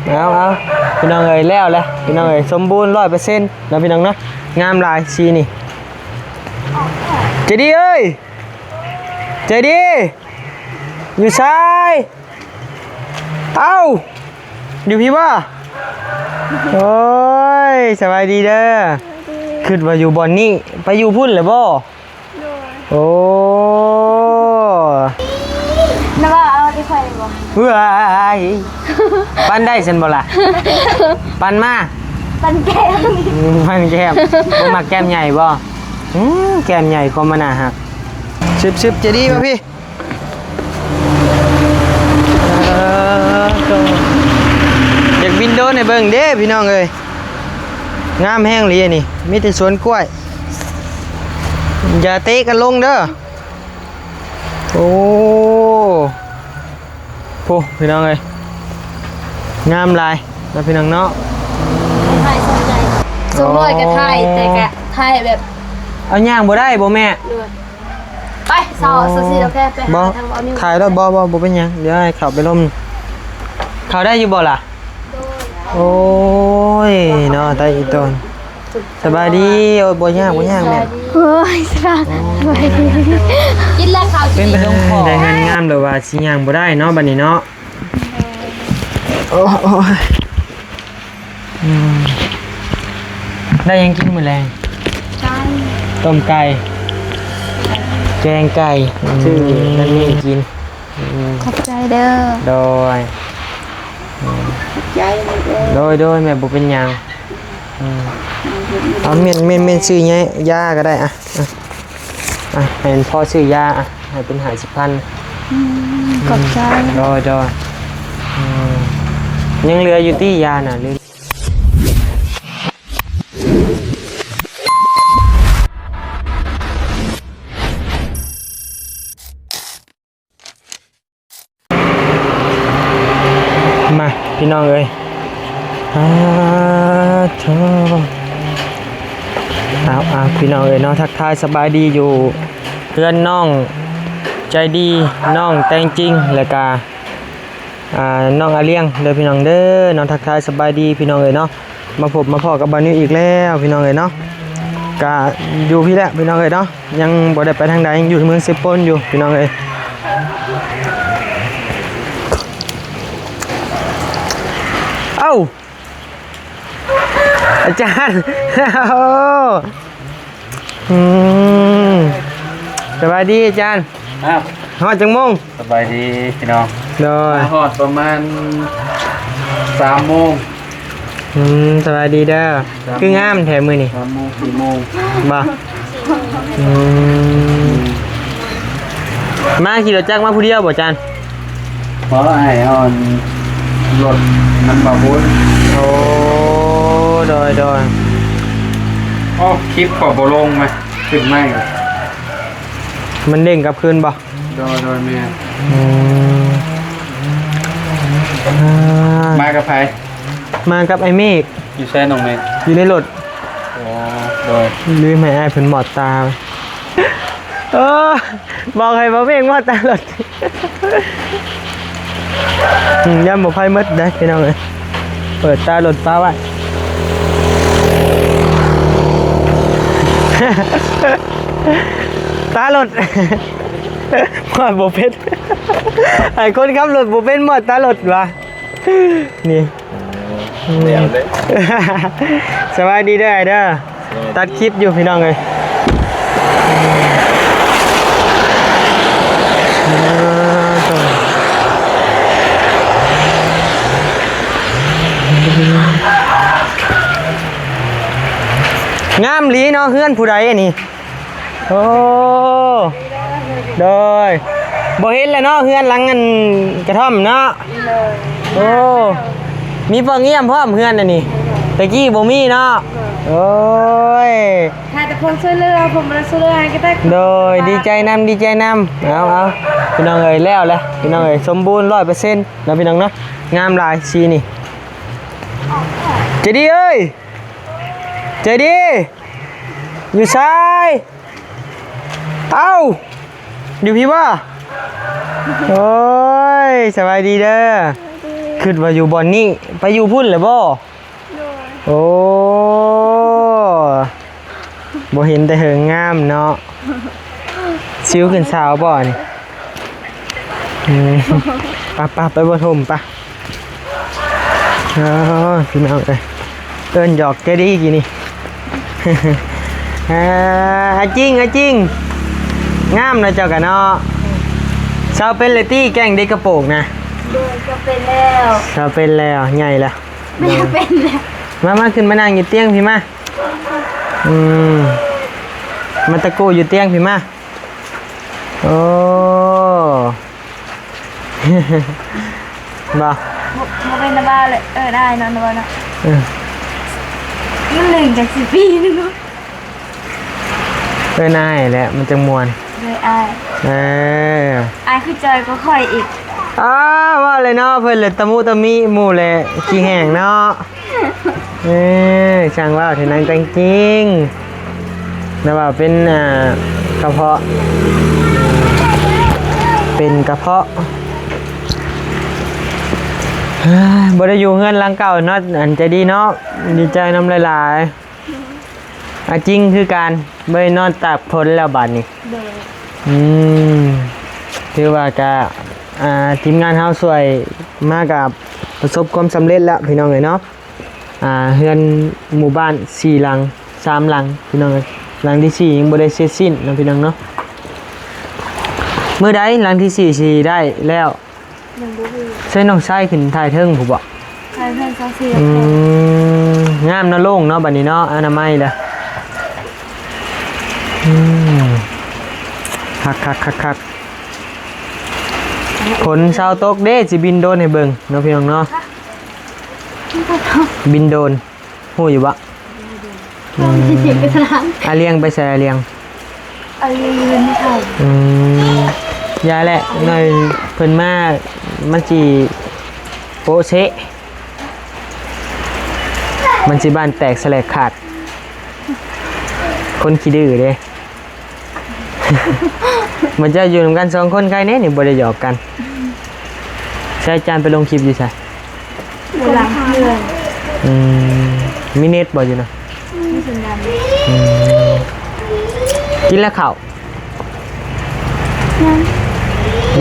ເອົາ ເອົາ ພີ່ນ້ອງເອີຍ ແລ້ວແຫຼະ ພີ່ນ້ອງເອີຍ ສົມບູນຮ້ອຍເປີເຊັນເນາະ ພີ່ນ້ອງເນາະ. ງາມຫຼາຍສີນີ້. ໃຈດີເອີຍ ໃຈດີ ຢູ່ໃສ? ເອົ້າ ຢູ່ພີ້ບໍ່? ໂອ້ຍ ສະບາຍດີເດີ. ຄິດວ່າຢູ່ບ່ອນນີ້ ໄປຢູ່ພຸ້ນແລ້ວບໍ່? ໂດຍ. ໂອ້ ນະວ່າເອົາທີ່ຂ້ອຍບໍ່? ເອີຍ ປັນໄດ້ຊັ້ນບໍ່ລະ? ປັນມາ ປັນແກ້ມ ອືມ ປັນແກ້ມ. ບໍ່ມັກແກ້ມໃຫຍ່ບໍ່? ອືມ ແກ້ມໃຫຍ່ກໍມາໜ້າຮັກ. ຊຶບໆ ໃຈດີບໍ່ພີ່? ເອີ ຢາກບິນໂດຣນໃຫ້ເບິ່ງເດ້ພີ່ນ້ອງເອີຍ ງາມແຮງອີ່ຫຼີນີ້ ມີແຕ່ສວນກ້ວຍ. ຢ່າເຕະກັນລົງເດີ. ໂອ້ ໂອ້ ພີ່ນ້ອງເອີຍ ງາມຫຼາຍເນາະ ພີ່ນ້ອງເນາະ. ຖ່າຍຊົມໃຫຍ່ ຊົມນ້ອຍກໍຖ່າຍ ອໍ ແຕ່ກະຖ່າຍແບບ ເອົາ ຍ່າງບໍ່ໄດ້ບໍ່ແມ່? ໂດຍ. ໄປ ເຊົາ ໂອ້ ເຊົາຊິເອົາແພໄປ ບໍ່ ຫາທາງເບົານິວ ຖ່າຍແລ້ວບໍ່ ບໍ່ ບໍ່ເປັນຫຍັງ ດຽວໃຫ້ເຂົ້າໄປລົມ. ເຂົ້າໄດ້ຢູ່ບໍ່ລະ? ໂດຍ. ໂອ້ຍ ເນາະ ຕາອີ່ຕົນ. ສະບາຍດີ. ໂອ້ຍ ບໍ່ຍາກ ບໍ່ຍາກແມ່. ໂອ້ຍ ສະບາຍ ສະບາຍດີ. ກິນແລ້ວເຂົ້າ ເປັນໄປໄດ້ເຮືອນງາມ ຫຼືວ່າຊິຍ່າງບໍ່ໄດ້ເນາະ ບັດນີ້ເນາະ. ໂອ້ຍ ອືມ ໄດ້ຫຍັງກິນມື້ແລງ? ໄກ່ ຕົ້ມໄກ່ ແກງໄກ່. ອືມ ຊື້ນັ້ນນີ້ກິນ. ອືມ ຂອບໃຈເດີ. ໂດຍ ອືມ ຂອບໃຈເດີ. ໂດຍ ໂດຍ ແມ່ ບໍ່ເປັນຫຍັງ. ອືມ ເອົາ ເມັນ ເມັນ ເມັນຊື້ຢາກໍໄດ້ ອ່ະ ອ່ະ ອ່ະ ໃຫ້ພໍ່ຊື້ຢາ ອ່ະ ໃຫ້ເປັນຫ້າສິບພັນ. ອືມ ຂອບໃຈ. ໂດຍ ໂດຍ. ອືມ ຍັງເຫຼືອຢູ່ຕິຢານະ ຫຼື ມາ ພີ່ນ້ອງເອີຍ ອາໂທ ເອົາ ເອົາ ພີ່ນ້ອງເອີຍເນາະ ທັກທາຍສະບາຍດີຢູ່ເຮືອນນ້ອງໃຈດີ ນ້ອງແຕງຈິງ ແລ້ວກະ ອ່າ ນ້ອງອາລຽງເດີພີ່ນ້ອງເດີເນາະ. ທັກທາຍສະບາຍດີພີ່ນ້ອງເອີຍເນາະ ມາພົບມາພໍ້ກັບບ່າວນິວອີກແລ້ວພີ່ນ້ອງເອີຍເນາະ. ກະຢູ່ພີ້ແຫຼະພີ່ນ້ອງເອີຍເນາະ ຍັງບໍ່ໄດ້ໄປທາງໃດ ຍັງຢູ່ເມືອງເຊໂປນຢູ່ພີ່ນ້ອງເອີຍ. ເອົ້າ ອາຈານ ໂອ້ ອືມ ສະບາຍດີອາຈານ. ອ້າວ ຮອດຈັກໂມງ? ສະບາຍດີພີ່ນ້ອງ. ໂດຍ ມາຮອດປະມານສາມໂມງ. ອືມ ສະບາຍດີເດີ. ສາມໂມງ ຄືງາມແທ້ມື້ນີ້. ສາມໂມງ ສີ່ໂມງ ບໍ່? ອືມ ມາຂີ່ລົດຈັກມາຜູ້ດຽວບໍ່ຈານ? ບໍ່ ອ້າຍເອົາລົດນຳບ່າວບຸນ. ໂອ້ ໂດຍ ໂດຍ. ອໍ ຄລິບກໍບໍ່ລົງມາ ຂຶ້ນໃໝ່ ມັນເດ້ງກັບຄືນບໍ່? ໂດຍ ໂດຍ ແມ່ນ. ອືມ ອ່າ ມາກັບໃຜ? ມາກັບອ້າຍເມກ. ຢູ່ໃສນ້ອງເມກ? ຢູ່ໃນລົດ. ໂອ້ ໂດຍ. ລືມໃຫ້ອ້າຍເພິ່ນມອດຕາ. ເອີ ບອກໃຫ້ບ່າວເມກມອດຕາລົດ. ອືມ ຢ້ານບໍ່ໄຟໝົດເດ້ພີ່ນ້ອງເອີຍ ເປີດຕາລົດປະໄວ້ ຕາລົດ ມອດບໍ່ເປັນ ໃຫ້ຄົນຂັບລົດບໍ່ເປັນມອດຕາລົດວ່າ ນີ້ ແນວເດ້. ສະບາຍດີເດີອ້າຍເດີ. ຕັດຄລິບຢູ່ພີ່ນ້ອງເອີຍ. ງາມອີ່ຫຼີເນາະ ເຮືອນຜູ້ໃດອັນນີ້? ໂອ້ ໂດຍ ບໍ່ເຫັນແລ້ວເນາະ ເຮືອນຫຼັງອັນກະທ່ອມເນາະ. ໂດຍ ໂອ້ ມີປ່ອງຢ້ຽມພ້ອມເຮືອນອັນນີ້ ແຕ່ກີ້ບໍ່ມີເນາະ. ໂດຍ ໂອ້ຍ ຫາແຕ່ຄົນຊ່ວຍເຫຼືອ ຜົມບໍ່ໄດ້ຊ່ວຍເຫຼືອໃຫ້ກໍໄດ້. ໂດຍ ດີໃຈນຳ ດີໃຈນຳ. ເອົາ ເອົາ ພີ່ນ້ອງເອີຍ ແລ້ວແຫຼະ ພີ່ນ້ອງເອີຍ ສົມບູນຮ້ອຍເປີເຊັນເນາະ ພີ່ນ້ອງເນາະ. ງາມຫຼາຍສີນີ້. ໃຈດີເອີຍ ໃຈດີ ຢູ່ໃສ? ເອົ້າ ຢູ່ພີ້ບໍ່? ໂອ້ຍ ສະບາຍດີເດີ. ຄິດວ່າຢູ່ບ່ອນນີ້ ໄປຢູ່ພຸ້ນແລ້ວບໍ່? ໂດຍ ໂອ້ ບໍ່ເຫັນແຕ່ເຫິງ ງາມເນາະ. ຊິວຂຶ້ນສາວບໍ່ນີ້? ອືມ ປະໆ ໄປບໍ່ຖົມປະ. ອໍ ພີ່ນ້ອງເອີຍ ເອີ້ນຫຍອກແຈດີກີ້ນີ້. ອາ ອາຈິງ ອາຈິງ ງາມເນາະເຈົ້າກະເນາະ. ເຊົາເປັນແລ້ວຕິ ແກ້ງເດັກກະໂປງນະ? ໂດຍ ເຊົາເປັນແລ້ວ ເຊົາເປັນແລ້ວ ໃຫຍ່ແລ້ວ. ແມ່ເປັນແລ້ວ. ມາ ມາ ຂຶ້ນມານັ່ງຢູ່ຕຽງພີ້ມາ. ອືມ ມາຕະໂກຢູ່ຕຽງພີ້ມາ. ໂອ້ ບໍ່ ບໍ່ ບໍ່ເປັນນະບ່າວເລີຍ. ເອີ ໄດ້ເນາະ ນະບ່າວເນາະ. ເອີ ມັນເລິງຈັກຊິປີໜຶ່ງເນາະ. ເອີ້ນອ້າຍແຫຼະ ມັນຈັ່ງມ່ວນ. ເອີ ອ້າຍ. ເອີ ອ້າຍຄືຈ່ອຍກວ່າຂ້ອຍອີກ. ອ້າ ເວົ້າເລີຍເນາະ ເພິ່ນລະຕະມຸຕະມິໝູ່ແຫຼະ ຂີ້ແຫ້ງເນາະ. ເອີ ຊ່າງເວົ້າເຖາະນາງແຕງຈິງ ແຕ່ວ່າເປັນ ອ່າ ກະເພາະ ເປັນກະເພາະ. ເຮີ້ຍ ບໍ່ໄດ້ຢູ່ເຮືອນຫຼັງເກົ່າເນາະ ອັນໃຈດີເນາະ. ດີໃຈນຳຫຼາຍໆ ອາຈິງຄືກັນ ບໍ່ໄດ້ນອນຕາກຝົນແລ້ວບາດນີ້. ໂດຍ ອືມ ຖືວ່າກະ ອ່າ ທີມງານເຮົາຊ່ວຍມາກະປະສົບຄວາມສຳເລັດແລ້ວ ພີ່ນ້ອງເອີຍເນາະ. ອ່າ ເຮືອນໝູ່ບ້ານສີ່ຫຼັງ ສາມຫຼັງ ພີ່ນ້ອງເອີຍ. ຫຼັງທີສີ່ຍັງບໍ່ໄດ້ເສັດສິ້ນເນາະ ພີ່ນ້ອງເນາະ. ມື້ໃດຫຼັງທີສີ່ຊິໄດ້ແລ້ວ? ຍັງບໍ່ຮູ້. ໃຊ້ນ້ອງຊາຍຂຶ້ນຖ່າຍເທິງພຸ້ນບໍ? ຖ່າຍເທິງຊາວສີ່. ອືມ ງາມເນາະ ໂລ່ງເນາະ ບາດນີ້ເນາະ ອະນາໄມແລ້ວ. ອືມ ຄັກໆໆໆ. ຝົນເຊົາຕົກເດ້ ຊິບິນໂດຣນໃຫ້ເບິ່ງເນາະ ພີ່ນ້ອງເນາະ. ບິນໂດຣນ ຮູ້ຢູ່ບໍ່? ອືມ ອາລຽງໄປໃສ? ອາລຽງ ອາລຽງຢູ່ເຮືອນເຂົາ. ອືມ ຢ່າແຫຼະ ໜ້ອຍເພິ່ນມາ ມັນຊິໂປະເຊະ ມັນຊິບ້ານແຕກສະແຫຼກຂາດ. ຄົນຂີ້ດື້ເດ້. ມາເຈົ້າຢູ່ນຳກັນສອງຄົນ ໃຄແນ່ນີ້ ບໍ່ໄດ້ຫຍອກກັນ. ໃຊ້ຈານໄປລົງຄລິບຢູ່ໃສ? ຢູ່ຫຼັງເຮືອນ. ອືມ ມີເນັດບໍ່ຢູ່ນະ? ມີສັນຍານ. ອືມ ກິນແລ້ວເຂົ້າ?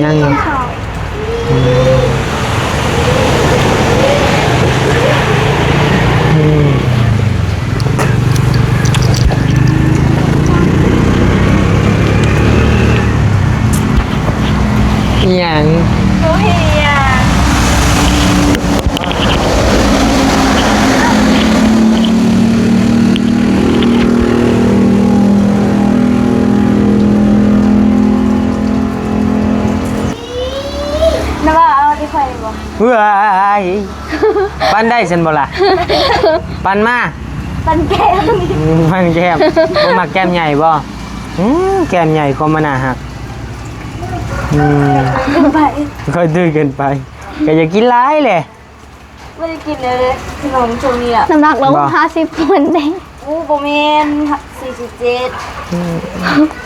ຍັງ ຍັງ. ກິນເຂົ້າ. ອືມ ອືມ ອີ່ຫຍັງ? ບໍ່ເຮັດຫຍັງ. ນະວ່າເອົາທີ່ຂ້ອຍບໍ່? ເອີຍ ປັ່ນໄດ້ຊັ້ນບໍ່ລະ? ປັ່ນມາ ປັ່ນແກ້ມ. ອືມ ປັ່ນແກ້ມ. ບໍ່ມັກແກ້ມໃຫຍ່ບໍ່? ອືມ ແກ້ມໃຫຍ່ຄວາມມາໜ້າຮັກ. ອືມ ເກີນໄປ ຂ້ອຍດື້ເກີນໄປ ກະຢ່າກິນຫຼາຍແຫຼະ. ບໍ່ໄດ້ກິນເລີຍເດ້ ຂະໜົມຊ່ວງນີ້ອະ. ນ້ຳໜັກລາວ ບໍ່ ຫ້າສິບປາຍເດ້. ໂອ້ ບໍ່ແມ່ນ ສີ່ສິບເຈັດ. ອືມ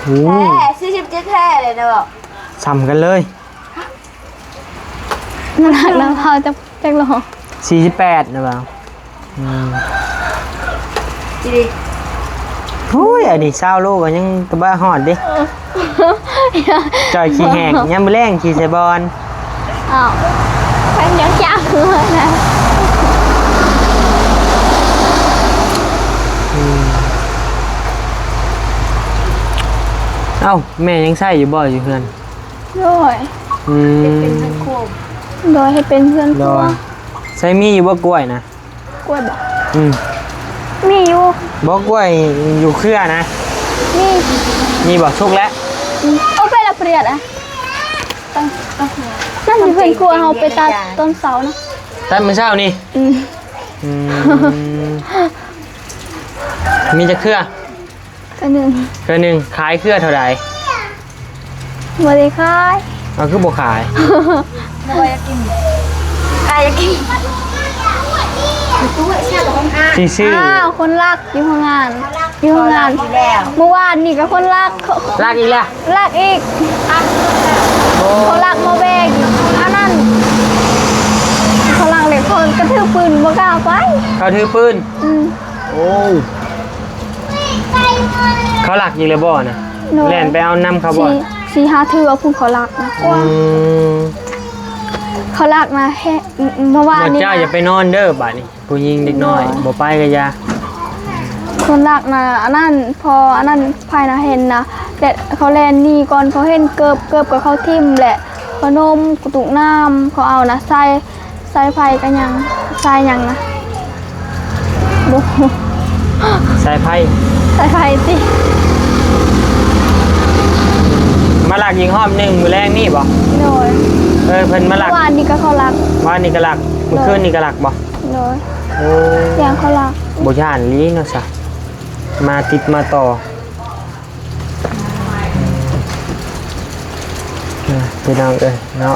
ໂອ້ ແທ້ ສີ່ສິບເຈັດແທ້ເລີຍນະບໍ? ສ່ຳກັນເລີຍ. ນ້ຳໜັກລາວ ເຮົາຈັກ ຈັກໂລ? ສີ່ສິບແປດນະບ່າວ. ອືມ ໂອ້ຍ ອັນນີ້ຊາວໂລກະຍັງກະບະຮອດເດ້. ເອີ ຈ່ອຍຂີ້ແຫ້ງ ຍາມມື້ແລງຂີ່ໃສ່ບ່ອນ. ອ້າວ ເພິ່ນຍັງຈັກຢູ່ນະ. ອືມ ເອົ້າ ແມ່ຍັງໃຊ້ຢູ່ບໍ່ ຢູ່ເຮືອນ? ໂດຍ ອືມ ເຮັດເປັນເຮືອນຄົວ. ໂດຍ ເຮັດເປັນເຮືອນຄົວ. ໂດຍ ໃຊ້ມີຢູ່ບໍ່ກ້ວຍນະ? ກ້ວຍບໍ? ອືມ ມີຢູ່. ບໍ່ ກ້ວຍຢູ່ເຄືອນະ? ມີ ມີບໍ່? ສຸກແລ້ວ. ອືມ ເອົາໄປລະປຽດອະ. ນັ້ນຢູ່ເຮືອນຄົວ ເຮົາໄປຕັດຕອນເຊົ້ານະ. ຕັດມື້ເຊົ້ານີ້? ອືມ ອືມ ມີຈັກເຄືອ? ເຄືອໜຶ່ງ. ເຄືອໜຶ່ງ ຂາຍເຄືອເທົ່າໃດ? ບໍ່ໄດ້ຂາຍ. ເອົາ ຄືບໍ່ຂາຍ? ບໍ່ຢາກກິນ ອ້າຍຢາກກິນ. ຊິຊື້. ອ້າວ ຄົນລັກຢູ່ໂຮງງານ ຢູ່ໂຮງງານ. ມື້ວານນີ້ກະຄົນລັກ. ລັກອີກແລ້ວ? ລັກອີກ. ໂອ້ ເຂົາລັກມາແບກ ອັນນັ້ນ ເຂົາ ເຂົາກະຖືປືນບໍ່ກ້າໄປ. ເຂົາຖືປືນ? ອືມ. ໂອ້ ເຂົາລັກອີກແລ້ວບໍ່ນະ? ໂດຍ. ແລ່ນໄປເອົານຳເຂົາບໍ່? ສີ່ ສີ່ຫ້າເທື່ອພຸ້ນເຂົາລັກນະ. ອືມ. ເຂົາລັກນະ ເມື່ອວານນີ້ນະ. ເຈົ້າຢ່າໄປນອນເດີບາດນີ້. ຜູ້ຍິງເດັກນ້ອຍ ໂດຍ ບໍ່ໄປກະຢ່າ. ຄົນລັກນະ ອັນນັ້ນ ພໍອັນນັ້ນ ໃຜນະເຫັນນະ ແລະ ເຂົາແລ່ນໜີກ່ອນ ເຂົາເຫັນເກີບ ເກີບກະເຂົາຖິ້ມ ແລະ ເຂົານົມ ກະຕຸກນ້ຳ ເຂົາເອົານະ ສາຍ ສາຍໄຟກະຫຍັງ ສາຍຫຍັງນະ ບໍ່ຮູ້ ສາຍໄຟ ສາຍໄຟຕິ. ມາລັກອີກຮອບໜຶ່ງມື້ແລງນີ້ບໍ່? ໂດຍ. ເອີ ເພິ່ນມາລັກ ວານນີ້ກະເຂົາລັກ ວານນີ້ກະລັກ ມື້ຄືນນີ້ກະລັກບໍ່? ໂດຍ. ໂອ້ ຢ້ານເຂົາລັກ ບໍ່ຢ້ານອີ່ຫຼີເນາະຊະ ມາຕິດມາຕໍ່ ເອີ ພີ່ນ້ອງເອີຍເນາະ.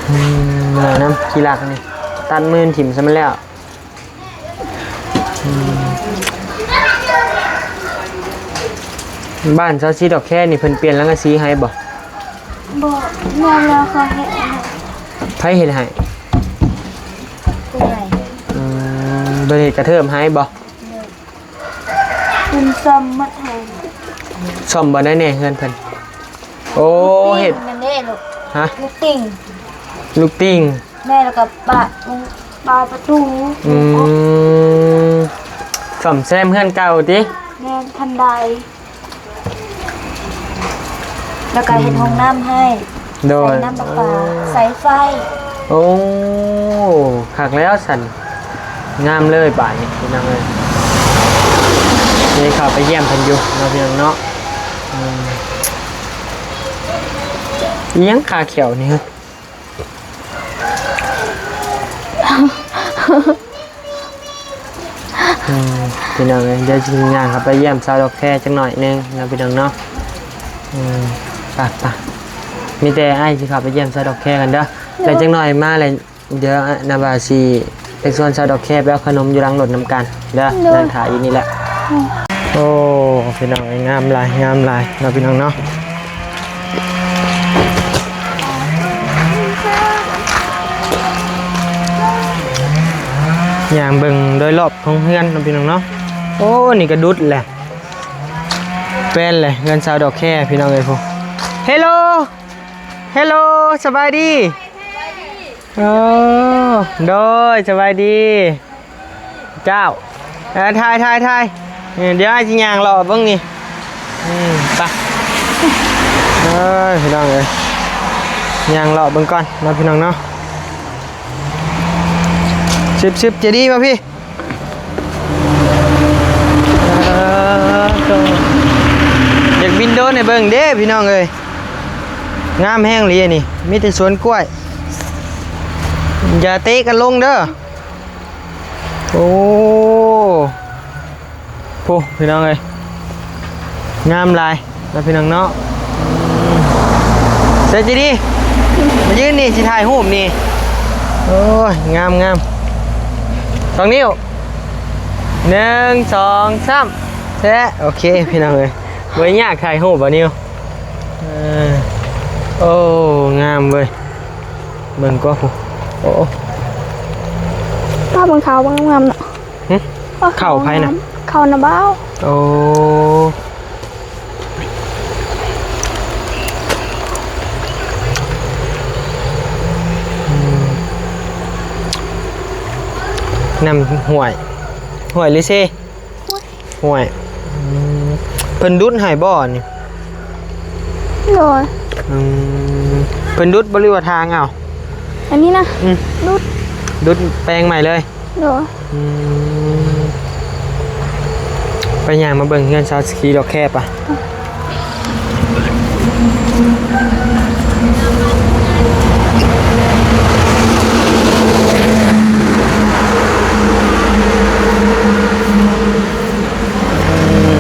ອືມ ເມື່ອຍນຳ ຂີ້ລັກນີ້ ຕັດມືນຖິ້ມຊະມັນແລ້ວ. ອືມ ບ້ານຊາວສີດອກແຄນີ້ ເພິ່ນປ່ຽນສັງກະສີໃຫ້ບໍ່? ບໍ່ ແມ່ນແລ້ວ ເຂົາເຮັດໃຫ້. ໃຜເຮັດໃຫ້? ຜູ້ໃຫຍ່. ອືມ ເພິ່ນເຮັດກະເທີບໃຫ້ບໍ່? ໂດຍ. ເພິ່ນສ້ອມໝົດຫັ້ນ. ສ້ອມບ່ອນໃດແດ່ເຮືອນເພິ່ນ? ໂອ້ ລູກຕິ່ງ ເຮັດ ນັ້ນເດ້ລູກ. ຮະ? ລູກຕິ່ງ ລູກຕິ່ງ. ແມ່ນ ແລ້ວກະປະ ປະຕູ. ອືມ ສ້ອມແຊມເຮືອນເກົ່າຕິ? ແມ່ນ ຄັນໄດ ແລ້ວກະເຮັດຫ້ອງນ້ຳໃຫ້. ໂດຍ. ໃສ່ນ້ຳປະປາ ໂອ້ ສາຍໄຟ. ໂອ້ ຄັກແລ້ວຊັ້ນ ງາມເລີຍບາດນີ້ພີ່ນ້ອງເອີຍ. ນີ້ເຂົ້າໄປຢ້ຽມເພິ່ນຢູ່ເນາະ ພີ່ນ້ອງເນາະ. ອືມ ອີ່ຫຍັງຄາແຂ້ວນີ້? ອືມ ພີ່ນ້ອງເອີຍ ດຽວຊິຍ່າງເຂົ້າໄປຢ້ຽມສາວດອກແຄຈັກໜ້ອຍໜຶ່ງເນາະ ພີ່ນ້ອງເນາະ. ອືມ ໄປໆ ມີແຕ່ອ້າຍຊິເຂົ້າໄປຢ້ຽມສາວດອກແຄກັນເດີ. ໂດຍ. ແລ້ວຈັກໜ້ອຍມາແລ້ວ ດຽວນາວາຊິໄປຊວນສາວດອກແຄໄປເອົາຂະໜົມຢູ່ຫຼັງລົດນຳກັນເດີ. ໂດຍ. ນັ່ງຖ້າຢູ່ນີ້ແຫຼະ. ໂອ້ ພີ່ນ້ອງເອີຍ ງາມຫຼາຍ ງາມຫຼາຍເນາະ ພີ່ນ້ອງເນາະ. ຍ່າງເບິ່ງໂດຍລອບຂອງເຮືອນເນາະ ພີ່ນ້ອງເນາະ. ໂອ້ ນີ້ກະດຸດແຫຼະ ແປນແຫຼະ ເຮືອນສາວດອກແຄ ພີ່ນ້ອງເອີຍ. ພຸ້ນ ເຮລໂລ ເຮລໂລ ສະບາຍດີ. ໂອ້ ໂດຍ ສະບາຍດີເຈົ້າ. ເອີ ຖ່າຍ ຖ່າຍ ຖ່າຍ. ເອີ ດຽວອ້າຍຊິຍ່າງເລາະເບິ່ງນີ້. ອືມ ໄປ ເອີຍ ພີ່ນ້ອງເອີຍ ຍ່າງເລາະເບິ່ງກ່ອນເນາະ ພີ່ນ້ອງເນາະ. ຊຶບ ຊຶບ ໃຈດີມາພີ້. ເອີ ຢາກບິນໂດຣນໃຫ້ເບິ່ງເດ້ ພີ່ນ້ອງເອີຍ. ງາມແຮງອີ່ຫຼີນີ້ ມີແຕ່ສວນກ້ວຍ. ຢ່າເຕະກັນລົງເດີ. ໂອ້ ພຸ້ນ ພີ່ນ້ອງເອີຍ ງາມຫຼາຍເນາະ ພີ່ນ້ອງເນາະ. ເຊີນຈີດີ ມາຢືນນີ້ ຊິຖ່າຍຮູບນີ້. ໂອ້ຍ ງາມ ງາມ. ສອງນິ້ວ ໜຶ່ງ ສອງ ສາມ ແຊະ. ໂອເຄ ພີ່ນ້ອງເອີຍ ບໍ່ໄດ້ຍາກ ຖ່າຍຮູບບໍ່ນິວ. ເອີ ໂອ້ ງາມເວີຍ ເບິ່ງກວ່າພຸ້ນ. ໂອ້ ພາເບິ່ງເຂົ້າງາມໆເນາະ. ຫຶ ເຂົ້າໃຜນະ? ເຂົ້ານະບ່າວ. ໂອ້ ອືມ ນ້ຳຫ້ວຍ ຫ້ວຍຫຼືເຊ? ຫ້ວຍ. ອືມ ເພິ່ນດຸດໃຫ້ບໍ່ນີ້? ໂດຍ. ອືມ ເພິ່ນດຸດບໍ່ ຫຼືວ່າທາງເອົາ? ອັນນີ້ນະ. ອືມ ດຸດ ດຸດແປງໃໝ່ເລີຍ. ໂດຍ. ອືມ ໄປຍ່າງມາເບິ່ງເຮືອນຊາວສີດອກແຄປະ. ອື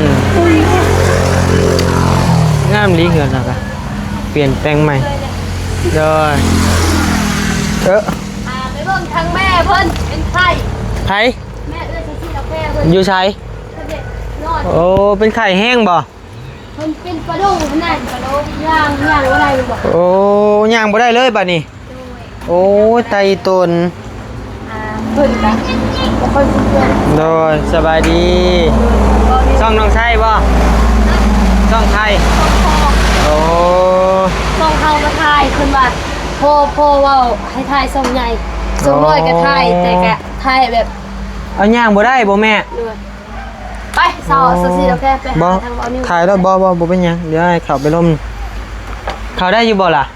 ມ ງາມລີເຮືອນເຮົາກະ ປ່ຽນແປງໃໝ່. ໂດຍ. ເອີ ອ່າ ໄປເບິ່ງທາງແມ່ເພິ່ນເປັນໄຂ້. ໃຜ? ແມ່ເອື້ອຍຊິຊິດອກແມ່ເພິ່ນ. ຢູ່ໃສ? ເພິ່ນເປັນນອນ. ໂອ້ ເປັນໄຂ້ແຮງບໍ່? ເພິ່ນເປັນປະໂດງ ເພິ່ນນະ ປະໂດງ ຍ່າງ ຍ່າງບໍ່ໄດ້ບໍ່? ໂອ້ ຍ່າງບໍ່ໄດ້ເລີຍບາດນີ້. ໂດຍ. ໂອ້ຍ ໄຕ່ຕົນ ອ່າ ເພິ່ນກະບໍ່ຄ່ອຍຮູ້ເລື່ອງ. ໂດຍ ສະບາຍດີ. ຊ່ອງນ້ອງໄຊບໍ່? ຊ່ອງໃຜ? ໂອ້ ຊ່ອງເຮົາມາຖ່າຍ ເພິ່ນວ່າ ພໍ່ ພໍ່ເວົ້າໃຫ້ຖ່າຍຊ່ອງໃຫຍ່ ຊ່ອງນ້ອຍກະຖ່າຍ ແຕ່ກະຖ່າຍແບບ ເອົາ ຍ່າງບໍ່ໄດ້ບໍ່ແມ່? ໂດຍ ໄປ ຊາວ ຊາວສີ່ ໂອເຄ ໄປຫາທາງເວົ້ານິວ ຖ່າຍແລ້ວບໍ່? ບໍ່ ບໍ່ເປັນຫຍັງ ດຽວໃຫ້ເຂົ້າໄປລົມ. ເຂົ້າໄດ້ຢູ່ບໍ່ລະ? ໂດຍ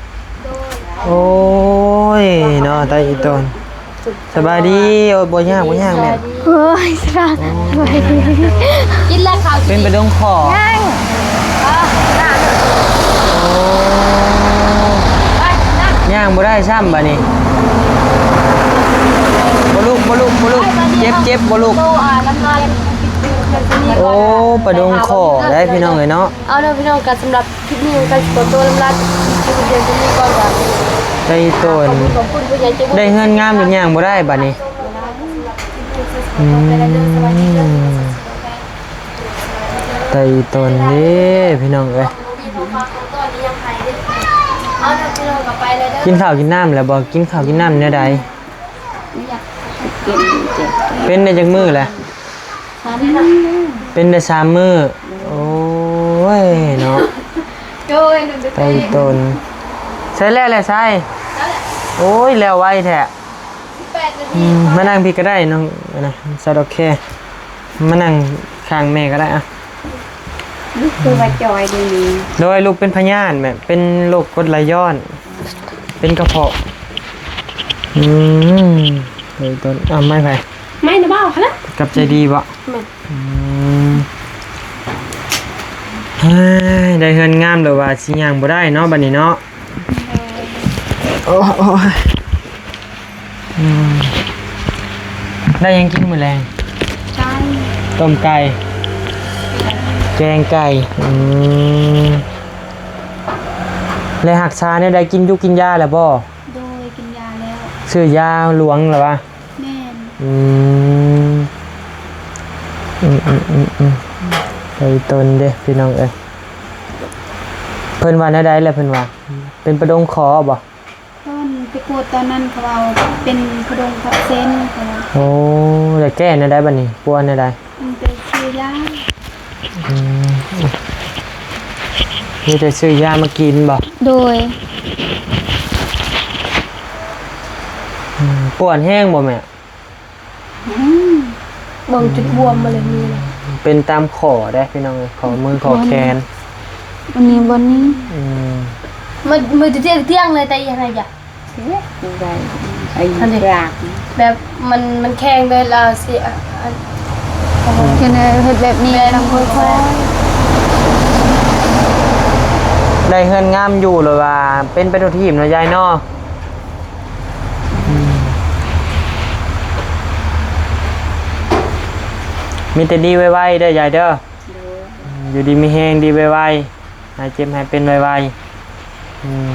ໂອ້ຍເນາະ ໄຕ່ອີ່ຕົນ ສະບາຍດີ. ໂອ້ຍ ບໍ່ຍາກ ບໍ່ຍາກແມ່. ໂອ້ຍ ສະບາຍດີ. ກິນແລ້ວເຂົ້າ ເປັນປະດົງຂໍ ຍັງ ໂອ້ ຍ່າງບໍ່ໄດ້ຊ້ຳບາດນີ້. ບໍ່ລຸກ ບໍ່ລຸກ ບໍ່ລຸກ ເຈັບ ເຈັບ ບໍ່ລຸກ. ໂອ້ ປະດົງຂໍໄດ໋ພີ່ນ້ອງເອີຍເນາະ. ເອົາເດີພີ່ນ້ອງ ກະສຳລັບ ຄລິບນີ້ກໍຊິຂໍຕົວລຳລາ ໄປກ່ອນ. ໄດ້ເຮືອນງາມ ຍັງຍ່າງບໍ່ໄດ້ບາດນີ້. ອືມ ໄຕ່ອີ່ຕົນເດ້ພີ່ນ້ອງເອີຍ. ກິນເຂົ້າກິນນ້ຳແລ້ວບໍ່? ກິນເຂົ້າກິນນ້ຳແນວໃດ? ເປັນໄດ້ຈັກມື້ແລ້ວ? ສາມມື້. ເປັນໄດ້ສາມມື້. ໂອ້ຍເນາະ ໂດຍ ໄຕ່ຕົນ. ໃສ່ແລ້ວແຫຼະ ໃສ່. ໂອ້ຍ ແລ້ວໄວແທ້. ອືມ ມານັ່ງພີ້ກະໄດ້ນ້ອງ ອັນນະ ສາວດອກແຄ ມານັ່ງຂ້າງແມ່ກະໄດ້ອະ. ລູກຄືວ່າຈ່ອຍເດນີ້. ໂດຍ ລູກເປັນພະຍາດ ແບບເປັນໂລກກົດໄຫຼຍ້ອນ ເປັນກະເພາະ. ອືມ ໄຕ່ຕົນ. ເອົາ ໄມ້ໃຜ? ໄມ້ນະບ່າວຫັ້ນລະ. ຂອບໃຈດີບໍ? ແມ່ນ. ອືມ ເຮີ້ຍ ໄດ້ເຮືອນງາມແລ້ວວ່າຊິຍ່າງບໍ່ໄດ້ເນາະ ບາດນີ້ເນາະ. ໂອ້ຍ ອືມ ໄດ້ຫຍັງກິນມື້ແລງ? ໄກ່ ຕົ້ມໄກ່ ແກງໄກ່. ອືມ ແລະ ຮັກສາແນວໃດ? ກິນຢູກິນຢາແລ້ວບໍ່? ໂດຍ ກິນຢາແລ້ວ. ຊື້ຢາຫຼວງແລ້ວຫວາ? ແມ່ນ. ອືມ ອືມ ອືມ ອືມ ອືມ ໄປຕົນເດ້ພີ່ນ້ອງເອີຍ. ເພິ່ນວ່າແນວໃດລະ? ເພິ່ນວ່າເປັນປະດົງຂໍບໍ? ຕອນໄປກວດຕອນນັ້ນເຂົາເວົ້າເປັນປະດົງທັບເສັ້ນ ເຂົາວ່າ. ໂອ້ ແລ້ວແກ້ແນວໃດບາດນີ້? ປົວແນວໃດ? ມັນໄປຊື້ຢາ. ອືມ ມີແຕ່ຊື້ຢາມາກິນບໍ? ໂດຍ. ອືມ ປວດແຮງບໍແມ່? ອືມ ເບິ່ງຈຸດບວມມາເລີຍນີ້. ເປັນຕາມຂໍ້ເດ້ພີ່ນ້ອງເອີຍ ຂໍ້ມືຂໍ້ແຂນ ອັນນີ້ບ່ອນນີ້. ອືມ ມື້ ມື້ຕຽງໆເລີຍ ແຕ່ຍັງໄງຢະ. ແບບມັນ ມັນແຂງເລີຍລະຊິ ອັນ ເຮັດແບບນີ້ ແບບນີ້ ນຳຄ່ອຍໆ. ໄດ້ເຮືອນງາມຢູ່ ຫຼືວ່າເປັນໄປທົ່ວທີບເນາະຍາຍເນາະ. ອືມ ມີແຕ່ດີໄວໆເດີຍາຍເດີ. ໂດຍ. ອືມ ຢູ່ດີມີແຮງ ດີໄວໆ ຫາຍເຈັບຫາຍເປັນໄວໆ. ອືມ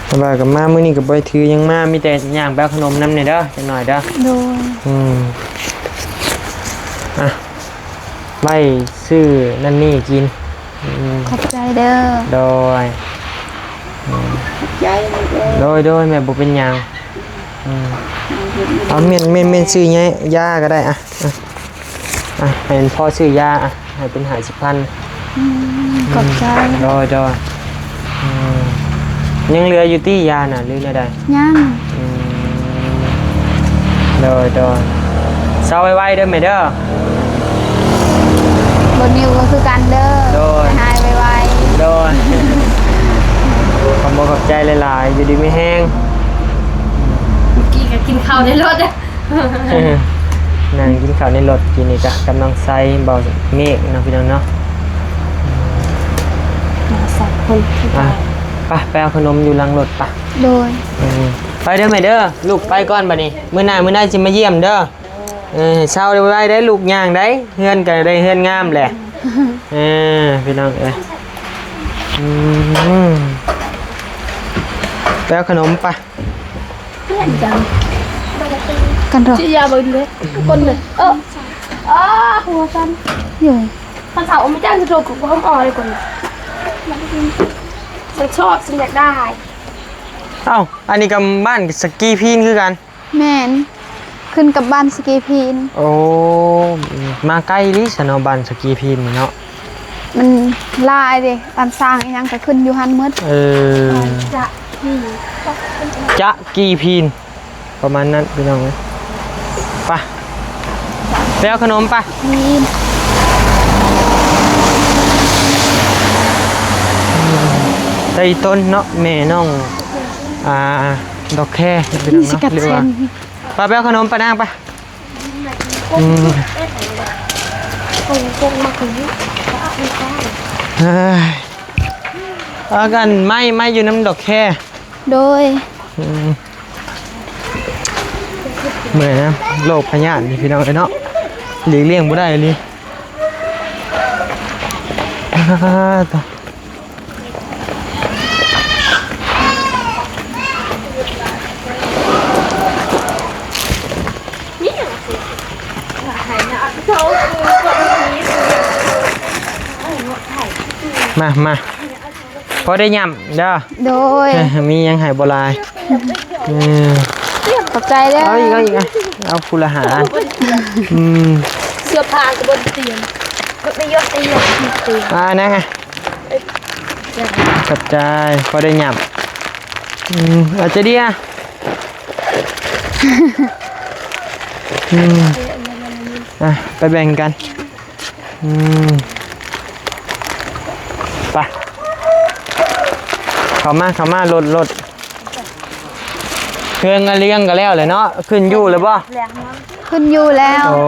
ແຕ່ວ່າກໍມາມື້ນີ້ກໍບໍ່ໄດ້ຖືຫຍັງມາ ມີແຕ່ຍ່າງໄປເອົາຂະໜົມນຳນີ້ເດີ ຈັກໜ້ອຍເດີ. ໂດຍ. ອືມ ອ່ະ ໄວ້ຊື້ນັ້ນນີ້ກິນ. ອືມ ຂອບໃຈເດີ. ໂດຍ. ອືມ ຂອບໃຈເດີ. ໂດຍ ໂດຍ ແມ່ ບໍ່ເປັນຫຍັງ. ອືມ ເອົາ ແມ່ນ ແມ່ນ ແມ່ນ ຊື້ຍາ ຢາກໍໄດ້ ອ່ະ ອ່ະ ອ່ະ ໃຫ້ພໍ່ຊື້ຢາ ອ່ະ ໃຫ້ເປັນຫ້າສິບພັນ. ອືມ ຂອບໃຈ. ໂດຍ ໂດຍ. ອືມ ຍັງເຫຼືອຢູ່ຕິຢານະ ຫຼືແນວໃດ? ຍັງ. ອືມ ໂດຍ ໂດຍ. ເຊົາໄວໆເດີແມ່ເດີ. ບໍ່ນິວກໍຄືກັນເດີ. ໂດຍ. ໃຫ້ຫາຍໄວໆ. ໂດຍ. ຂອບອົກຂອບໃຈຫຼາຍໆ ຢູ່ດີມີແຮງ. ເມື່ອກີ້ກໍກິນເຂົ້າໃນລົດ ນັ່ງກິນເຂົ້າໃນລົດກີ້ນີ້ກະກັບນ້ອງໄຊ ເບົາເມກເນາະ ພີ່ນ້ອງເນາະ. ມາສອງຄົນ. ອ່ະ ໄປ ໄປເອົາຂະໜົມຢູ່ຫຼັງລົດໄປ. ໂດຍ. ເອີ ໄປເດີແມ່ເດີ ລູກໄປກ່ອນບາດນີ້ ມື້ໜ້າ ມື້ໜ້າຊິມາຢ້ຽມເດີ. ເອີ ເຊົາໄວໆໄດ້ລູກ ຍ່າງໄດ້ ເຮືອນກໍໄດ້ເຮືອນງາມແຫຼະ. ເອີ ພີ່ນ້ອງເອີຍ ອືມ ໄປເອົາຂະໜົມໄປ. ກັນເຖາະ ຊິຢາເບິ່ງເດ້ ຄົນເດີ. ເອີ ອາ ຫົວສັ່ນຢູ່. ຄັນເຖົ້າອອກມາຈ້າງຊິໂທກະຫອມອ່ອນເລີຍຄົນ. ສັນຊອບ ສັນຢາກໄດ້. ໄປ ເອົ້າ ອັນນີ້ກໍບ້ານສະກີພີນຄືກັນ? ແມ່ນ ຂຶ້ນກັບບ້ານສະກີພີນ. ໂອ້ ມາໄກອີ່ຫຼີຊະເນາະ ບ້ານສະກີພີນນີ້ເນາະ. ມັນຫຼາຍເດ້ ບ້ານຊ້າງອີ່ຫຍັງກໍຂຶ້ນຢູ່ຫັ້ນໝົດ. ເອີ ຈະກີ ຈະກີພີນ ປະມານນັ້ນພີ່ນ້ອງເອີຍ. ໄປ ໄປເອົາຂະໜົມໄປ. ໄດ້ອີ່ຕົນເນາະ ແມ່ນ້ອງ ອ່າ ດອກແຄພີ່ນ້ອງເນາະ ຫຼືວ່າ ໄປ ໄປເອົາຂະໜົມໄປນາງໄປ. ອືມ ເອີຍ ເອົາກັນ ໄມ້ ໄມ້ຢູ່ນຳດອກແຄ. ໂດຍ ອືມ ເມື່ອຍນະ ໂລກພະຍາດນີ້ພີ່ນ້ອງເອີຍເນາະ ຫຼີກລ່ຽງບໍ່ໄດ້ອີ່ຫຼີ. ມາ ມາ ພໍໄດ້ຫຍ້ຳເດີ. ໂດຍ ມີຫຍັງໃຫ້ບໍ່ຫຼາຍ. ເອີ ຂອບໃຈເດີ. ເອົາອີກ ເອົາອີກ ເອົາຜູ້ລະຫ້າອັນ. ອືມ ເສື້ອຜ້າກໍບໍ່ໄດ້ຕຽມ ກໍໄປຢົດໄປຢົດ ອ່າ ນະ ຂອບໃຈ ພໍໄດ້ຫຍ້ຳ. ອືມ ອາດຈະດີ ອະ ອືມ ອ່ະ ໄປແບ່ງກັນ. ອືມ ໄປ ເຂົ້າມາ ເຂົ້າມາ ລົດ ລົດ ເຄື່ອງອາລຽງກໍແລ້ວແຫຼະເນາະ ຂຶ້ນຢູ່ແລ້ວບໍ່? ຂຶ້ນຢູ່ແລ້ວ. ໂອ້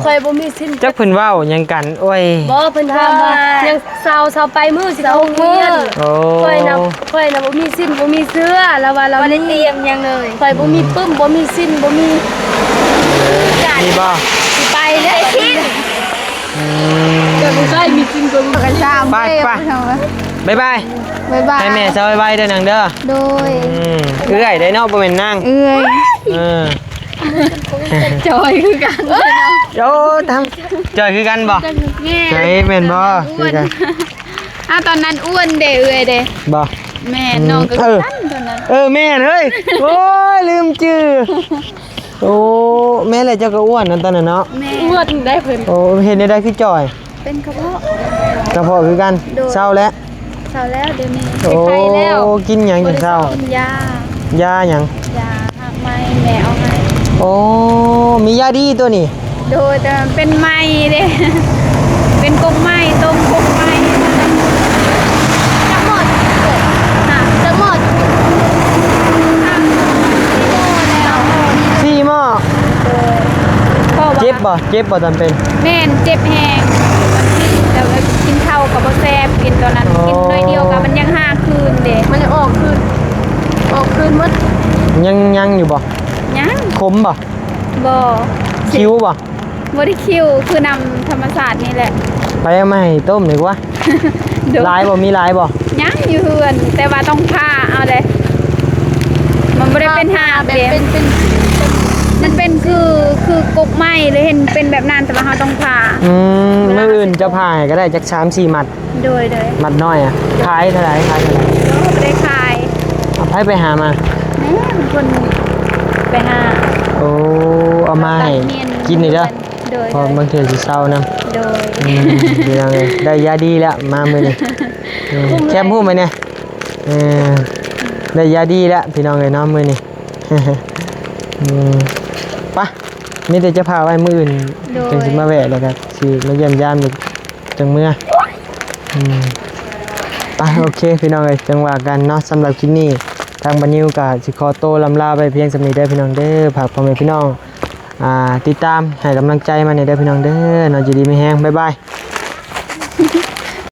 ຂ້ອຍບໍ່ມີສິນ ຈັກເພິ່ນເວົ້າຫຍັງກັນ. ໂອ້ຍ ບໍ່ ເພິ່ນຖາມວ່າຍັງ ຊາວ ຊາວປາຍມື້ຊິເຂົ້າໂຮງຮຽນ. ໂອ້ ຂ້ອຍນະ ຂ້ອຍນະບໍ່ມີສິນບໍ່ມີເຊື້ອ ລາວວ່າລາວບໍ່ໄດ້ຕຽມຫຍັງເລີຍ. ຂ້ອຍບໍ່ມີປຶ້ມ ບໍ່ມີສິນ ບໍ່ມີການ ມີບໍ່? ຊິໄປເລີຍ. ອືມ ແຕ່ບໍ່ໃຊ້ມີກິນກໍມີ. ໄປ ໄປ ບາຍບາຍ ບາຍບາຍ ໃຫ້ແມ່ເຊົາໄວໆເດີນາງເດີ. ໂດຍ ອືມ ເອື້ອຍໄດ໋ເນາະ ບໍ່ແມ່ນນາງ ເອື້ອຍ. ເອີ ຈ່ອຍຄືກັນ. ໂອ້ ຕາມ ຈ່ອຍຄືກັນບໍ່? ແມ່ນ ໃຊ່ ແມ່ນບໍ່? ຄືກັນ. ອ້າວ ຕອນນັ້ນອ້ວນເດ້ ເອື້ອຍເດ້. ບໍ່ ແມ່ນ ອືມ ນ້ອງກໍຄືກັນຕອນນັ້ນ. ເອີ ແມ່ນເຮີ້ຍ ໂອ້ຍ ລືມຈື່. ໂອ້ ແມ່ນແຫຼະ ເຈົ້າກໍອ້ວນນັ້ນຕອນນັ້ນເນາະ. ແມ່ນ ອ້ວນໄດ້ເພິ່ນ. ໂອ້ ເຮັດແນວໃດຄືຈ່ອຍ? ເປັນກະເພາະ ກະເພາະຄືກັນ. ໂດຍ ເຊົາແລ້ວ? ເຊົາແລ້ວ ດຽວນີ້. ໂອ້ ໄຂ້ແລ້ວ. ກິນຫຍັງຈັ່ງເຊົາ? ບໍ່ໄດ້ເຊົາ ກິນຢາ. ຢາຫຍັງ? ຢາຮາກໄມ້ ແມ່ເອົາໃຫ້. ໂອ້ ມີຢາດີຕົວນີ້. ໂດຍ ແຕ່ມັນເປັນໄມ້ເດ້ ເປັນກົກໄມ້ ຕົ້ມກົກໄມ້. ຈັກໝໍ້? ຮະ? ຈັກໝໍ້? ສີ່ໝໍ້ແລ້ວ. ສີ່ໝໍ້. ໂດຍ ເຈັບບໍ່? ເຈັບບໍ່ຕອນເປັນ? ແມ່ນ ເຈັບແຮງ ແຕ່ວ່າກິນເຂົ້າກໍບໍ່ແຊບ ກິນຕອນນັ້ນ. ອໍ ກິນໜ້ອຍດຽວກໍມັນຍັງຮາກຄືນເດ້ ມັນຍັງອອກຄືນ ອອກຄືນໝົດ. ຍັງ ຍັງຢູ່ບໍ່? ຍັງ. ຂົມບໍ່? ບໍ່. ຄິວບໍ່? ບໍ່ໄດ້ຄິວ ຄືນ້ຳທຳມະຊາດນີ້ແຫຼະ. ໄປເອົາມາໃຫ້ຕົ້ມດີກວ່າ. ໂດຍ ຫຼາຍບໍ່? ມີຫຼາຍບໍ່? ຍັງຢູ່ເຮືອນ ແຕ່ວ່າຕ້ອງຜ່າເອົາເດ້. ມັນບໍ່ໄດ້ເປັນຮາກເດ້ ເປັນ ເປັນ ມັນເປັນຄື ຄືກົກໄມ້ ຫຼືເຫັນເປັນແບບນັ້ນ ແຕ່ວ່າເຮົາຕ້ອງຜ່າ. ອືມ ມື້ອື່ນເຈົ້າຜ່າໃຫ້ກໍໄດ້ ຈັກສາມສີ່ມັດ. ໂດຍ ໂດຍ. ມັດນ້ອຍອະ ຂາຍເທົ່າໃດ? ຂາຍເທົ່າໃດ? ໂອ້ ບໍ່ໄດ້ຂາຍ. ເອົາໃຜໄປຫາມາ? ແມ່ນຄົນໄປຫາ. ໂອ້ ເອົາມາໃຫ້ກິນນີ້ເດີ. ໂດຍ ເພາະບາງເທື່ອຊິເຊົານຳ. ໂດຍ ອືມ ພີ່ນ້ອງເອີຍ ໄດ້ຢາດີແລ້ວມາມື້ນີ້. ອືມ ແຄມຮູບໄວ້ແດ່. ເອີ ໄດ້ຢາດີແລ້ວພີ່ນ້ອງເອີຍເນາະ ມື້ນີ້. ອືມ ປະ ມີແຕ່ຈະພາໄວ້ ມື້ອື່ນ ໂດຍ ຈຶ່ງຊິມາແວະ ແລ້ວກໍຊິມາຢ້ຽມຢາມອີກ ຈັ່ງເມືອ. ອືມ ໄປ ໂອເຄ ພີ່ນ້ອງເອີຍ ຈັ່ງວ່າກັນເນາະ. ສຳລັບຄລິບນີ້ ທາງບານິວກໍຊິຂໍໂຕລ່ຳລາໄປພຽງສ່ຳນີ້ເດີ ພີ່ນ້ອງເດີ. ຝາກພໍ່ແມ່ພີ່ນ້ອງ ອ່າ ຕິດຕາມໃຫ້ກຳລັງໃຈມາແດ່ເດີ ພີ່ນ້ອງເດີເນາະ. ຢູ່ດີມີແຮງ ບາຍບາຍ.